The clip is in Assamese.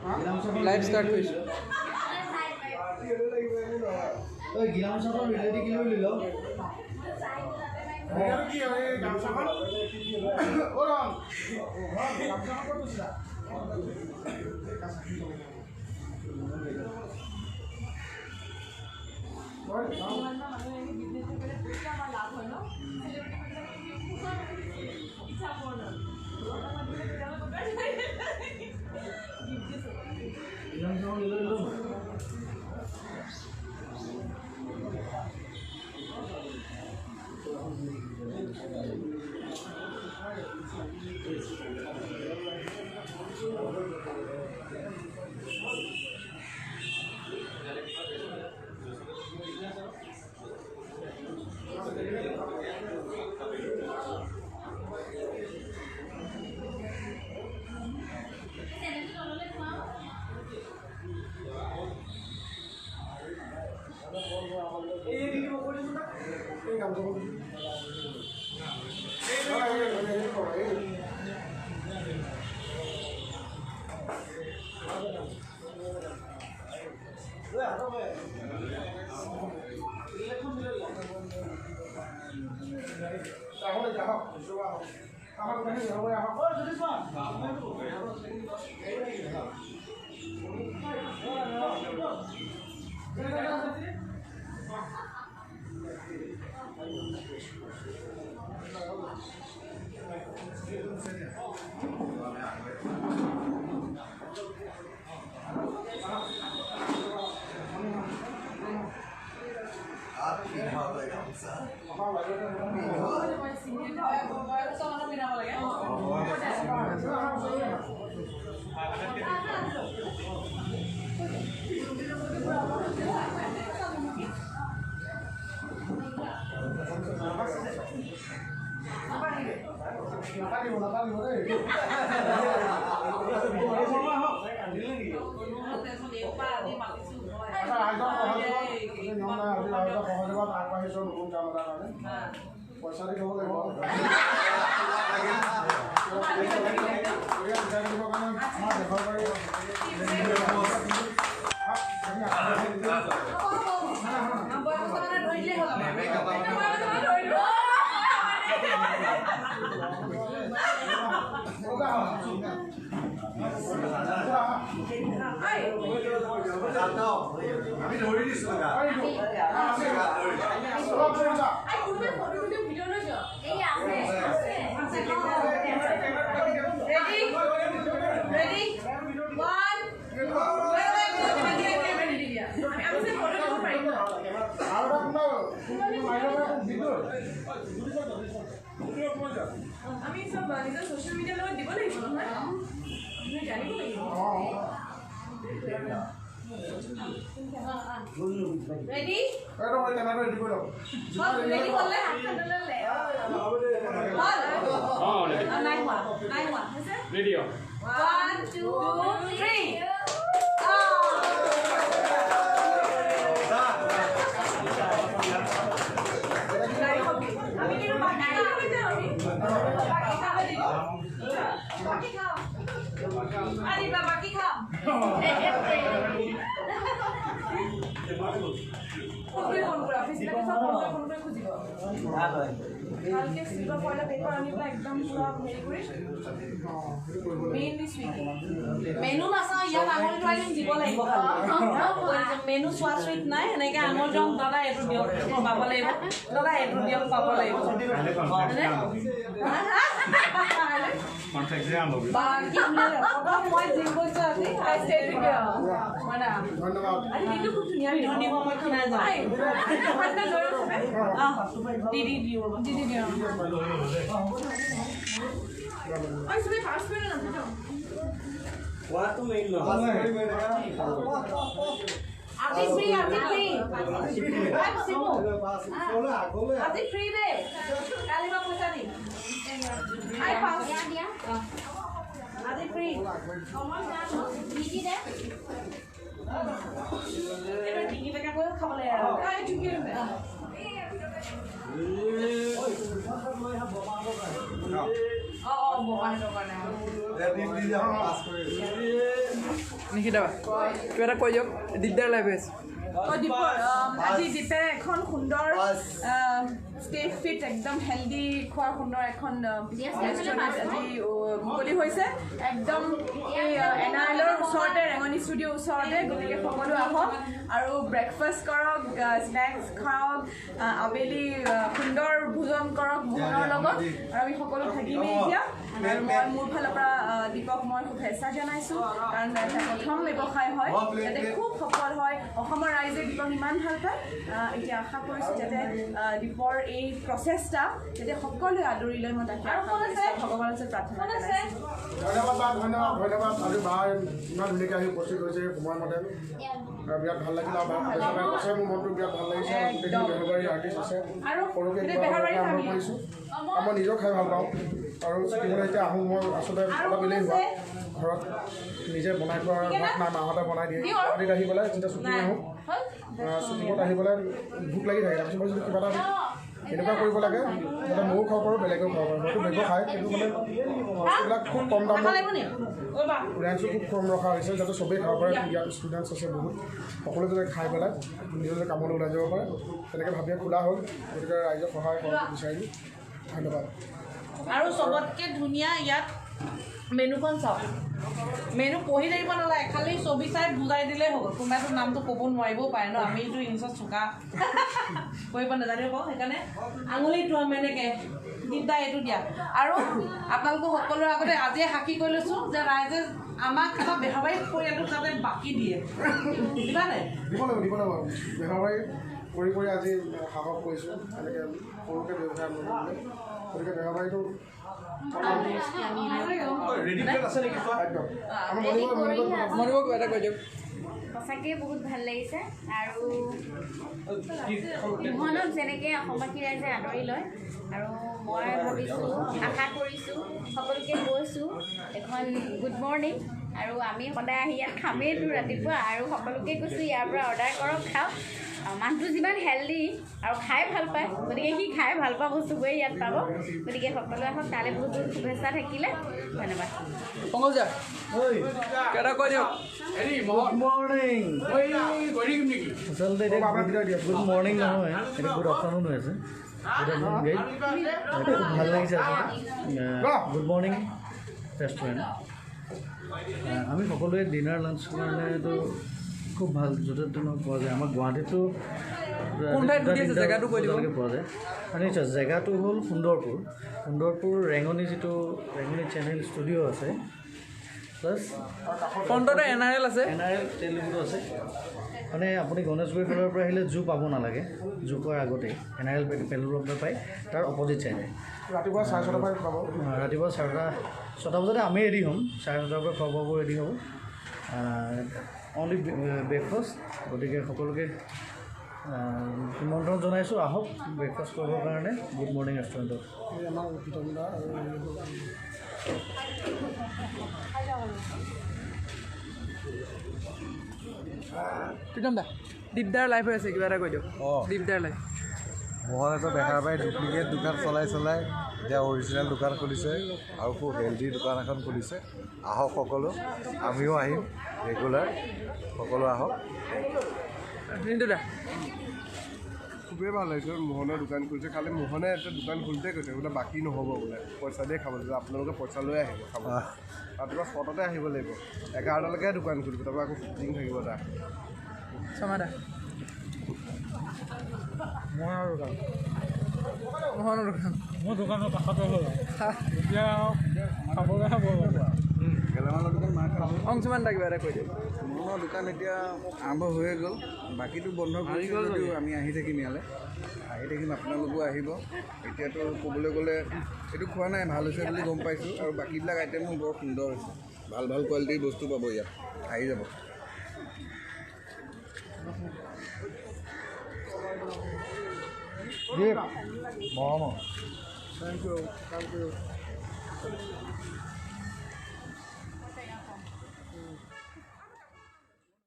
লাইভ ষ্টাৰ্ট কৰিছোঁ। পইচা দি ল'ব লাগিব আমাৰ দেশৰ আমি ধৰি দিছো। আমি চব নিজৰ ছ'চিয়েল মিডিয়াৰ লগত দিব লাগিব নহয়, আমি জানিব লাগিব। ৰেডি? ৰেডি হ'লে নাই হোৱা, নাই হোৱা। ৰেডি? 1 2 3। বাকী খাম। ফোন কৰি অফিচবিলাকে চব ফোন কৰি খুজিব। ভালকে চিলভাৰ ফইলৰ পেপাৰ আনি পেলাই একদম পুৰা হেৰি কৰি মেইনলি চুইগি মেনু নাচাওঁ, ইয়াত আঙুলিটো আনি দিব লাগিব। মেনু চোৱা চুইত নাই, সেনেকৈ আঙুল দিয়ক দাদা, এইটো দিয়ক পাব লাগিব, দাদা এইটো দিয়ক পাব লাগিব। মই জিম গৈছোঁ আজি। ধনী সময় নাই যাওঁ দি দি দিওঁ দি দি দিওঁ। আজি ফ্ৰী, আজি ফ্ৰী, আজি ফ্ৰী দেই, কালি বা পইচা দিম। আজি ফ্ৰী। ডিঙি বেকা কৰি খাবলৈ আৰু। অঁ অঁ, বগাহঁতৰ কাৰণে। নিশিতা বা কিবা এটা কৈ দিয়ক, দিগদাৰ লাইফ হৈছে। দীপৰ আজি দীপে এখন সুন্দৰ ষ্টে ফিট একদম হেল্ডি খোৱাৰ সুন্দৰ এখন ৰেষ্টুৰেণ্ট আজি মুকলি হৈছে, একদম এই এন আৰ এলৰ ওচৰতে, ৰেঙনি ষ্টুডিঅ'ৰ ওচৰতে। গতিকে সকলো আহক আৰু ব্ৰেকফাষ্ট কৰক, স্নেক্স খাওক, আবেলি সুন্দৰ ভোজন কৰক মোহনৰ লগত। আৰু আমি সকলো থাকিমেই এতিয়া। আৰু মই মোৰ ফালৰ পৰা দীপক মই শুভেচ্ছা জনাইছোঁ, কাৰণ এটা প্ৰথম ব্যৱসায় হয়, যাতে খুব সফল হয়। অসমৰ ৰাইজে দীপক ইমান ভাল পায়। এতিয়া আশা কৰিছোঁ যাতে দীপৰ এই প্ৰচেষ্টা যাতে সকলোৱে আদৰি লৈ, মই তাকে ভগৱানৰ ওচৰত প্ৰাৰ্থনা জনাইছোঁ। ধন্যবাদ বা, ধন্যবাদ ধন্যবাদ। আজি বা ইমান ধুনীয়াকৈ আহি উপস্থিত হৈছে সময়মতে, বিৰাট ভাল লাগিল। আৰু সঁচাই মোৰ মনটো বিৰাট ভাল লাগিছে। গোটেইখিনি বেহৰবাৰী আৰ্টিষ্ট আছে, সৰুকৈ কিবা আৰম্ভ কৰিছোঁ আৰু মই নিজেও খাই ভাল পাওঁ। আৰু শ্বুটিঙলৈ এতিয়া আহোঁ মই আচলতে অলপ এলেহুৱা, ঘৰত নিজে বনাই খোৱাৰ অভ্যাস নাই, মাহঁতে বনাই দিয়ে। গুৱাহাটীত আহি পেলাই যেতিয়া শ্বুটিং আহোঁ, শ্বুটিঙত আহি পেলাই ভোক লাগি থাকে। তাৰপিছত মই যদি কিবা এটা এনেকুৱা কৰিব লাগে যাতে ময়ো খাব পাৰোঁ, বেলেগেও খাব পাৰোঁ। হয়তো ব্যৱসায়, কিন্তু মানে বস্তুবিলাক খুব কম দামত, ৰেঞ্জো খুব কম ৰখা হৈছে যাতে চবেই খাব পাৰে। ইয়াত ষ্টুডেণ্টছ আছে বহুত, সকলোৱে যাতে খাই পেলাই নিজৰ নিজৰ কামলৈ ওলাই যাব পাৰে, তেনেকৈ ভাবিয়ে খোলা হ'ল। গতিকে ৰাইজৰ সহায় সহযোগ বিচাৰিলোঁ। ধন্যবাদ। আৰু চবতকৈ ধুনীয়া ইয়াত মেনুখন চাওক, মেনু পঢ়ি থাকিব নালাগে, খালি ছবি চাই বুজাই দিলেই হৈ গ'ল। কোনোবাইতো নামটো ক'ব নোৱাৰিবও পাৰে ন, আমিতো ইংলিছত চোকা কৰিব নাজানিব পাৰোঁ, সেইকাৰণে আঙুলিটো আমি এনেকৈ দীপদা এইটো দিয়া। আৰু আপোনালোকৰ সকলোৰে আগতে আজিয়ে সাক্ষী কৰি লৈছোঁ যে ৰাইজে আমাক এটা বেহৰবাৰী পৰিয়ালটোক যাতে বাকী দিয়ে, দিবা নাই? দিব লাগিব, দিব লাগিব। বেহৰবাৰী কৰি কৰি আজি সাহস কৰিছোঁ এনেকৈ সৰুকৈ ব্যৱসায় আৰম্ভ কৰিবলৈ। গতিকে বেহৰবাৰীটো সঁচাকৈ বহুত ভাল লাগিছে। আৰু মোহনক যেনেকৈ অসমবাসী ৰাইজে আদৰি লয়, আৰু মই ভাবিছোঁ, আশা কৰিছোঁ, সকলোকে কৈছোঁ এখন গুড মৰ্ণিং। আৰু আমি সদায় আহি ইয়াত খামেইতো ৰাতিপুৱা, আৰু সকলোকে কৈছোঁ ইয়াৰ পৰা অৰ্ডাৰ কৰক, খাওক। মানুহটো যিমান হেল্ডি আৰু খাই ভাল পায়, গতিকে সি খাই ভাল পোৱা বস্তুবোৰেই ইয়াত পাব। গতিকে সকলোৱে আহক, তালৈ বহুত বহুত শুভেচ্ছা থাকিলে। ধন্যবাদ। Good morning. আচলতে এতিয়া গুড মৰ্ণিং নহয়, এতিয়া গুড আফটাৰনুন হৈ আছে। গুড আফটাৰনুন গাইজ, খুব ভাল লাগিছে আচলতে। Good morning restaurant. আমি সকলোৱে ডিনাৰ লাঞ্চৰ কাৰণেতো খুব ভাল, য'তে ত'তে পোৱা যায়। আমাৰ গুৱাহাটীতো পোৱা যায়। নিশ্চয় জেগাটো হ'ল সুন্দৰপুৰ, সুন্দৰপুৰ ৰেঙনি, যিটো ৰেঙনি চেনেল ষ্টুডিঅ' আছে, প্লাছ ফ্ৰণ্টতে এন আৰ এল আছে, এন আৰ এল তেলুগুটো আছে। মানে আপুনি গণেশগুৰি ফালৰ পৰা আহিলে জু পাব নালাগে, জু পোৱাৰ আগতেই N R L petrol pump পায়, তাৰ অপজিট চাইডে। ৰাতিপুৱা 6:30 পৰা পাব। ৰাতিপুৱা 6:30 বজাতে আমি ৰেডি হ'ম, 6:30ৰ পৰা খোৱা বোৱাবোৰ ৰেডি হ'ব। অনলি ব্ৰেকফাষ্ট, গতিকে সকলোকে নিমন্ত্ৰণ জনাইছোঁ, আহক ব্ৰেকফাষ্ট কৰিবৰ কাৰণে গুড মৰ্ণিং ৰেষ্টুৰেণ্টত। প্ৰীতম দা, দীপদাৰ লাইফ হৈ আছে, কিবা এটা কৈ দিয়ক। দীপদাৰ লাইফ। মোহন এটা বেহাৰবাৰী ডুপ্লিকেট দোকান চলাই চলাই এতিয়া অৰিজিনেল দোকান খুলিছে আৰু খুব হেল্ডি দোকান এখন খুলিছে। আহক সকলো, আমিও আহিম ৰেগুলাৰ, সকলো আহক। খুবেই ভাল লাগিছে, মোহনৰ দোকান খুলিছে। খালি মোহনে এটা দোকান খোলোতে কৈছে বোলে বাকী নহ'ব বোলে, পইচা দিয়ে খাব লাগিব, আপোনালোকে পইচা লৈ আহিব খাব। ৰাতিপুৱা 6টাতে আহিব লাগিব, 11টালৈকে দোকান খুলিব, তাৰপৰা আকৌ শ্বুটিং থাকিব তাৰ। মোহনৰ দোকান, মোহনৰ দোকান, মোৰ দোকানৰ কাষতে হ'ল এতিয়া খাবলৈ খাব। গেলামালৰ দোকান মাৰ খাব। অংশুমান দা কিবা এটা কৈ দিয়ক। মোহনৰ দোকান এতিয়া আৰম্ভ হৈয়ে গ'ল, বাকীটো বন্ধ কৰিছে যদিও আমি আহি থাকিম, ইয়ালৈ আহি থাকিম, আপোনালোকো আহিব। এতিয়াতো ক'বলৈ গ'লে এইটো খোৱা নাই, ভাল হৈছে বুলি গম পাইছোঁ। আৰু বাকীবিলাক আইটেমো বৰ সুন্দৰ হৈছে, ভাল ভাল কোৱালিটিৰ বস্তু পাব ইয়াত, আহি যাব। মৰমৰ। Thank you, thank you.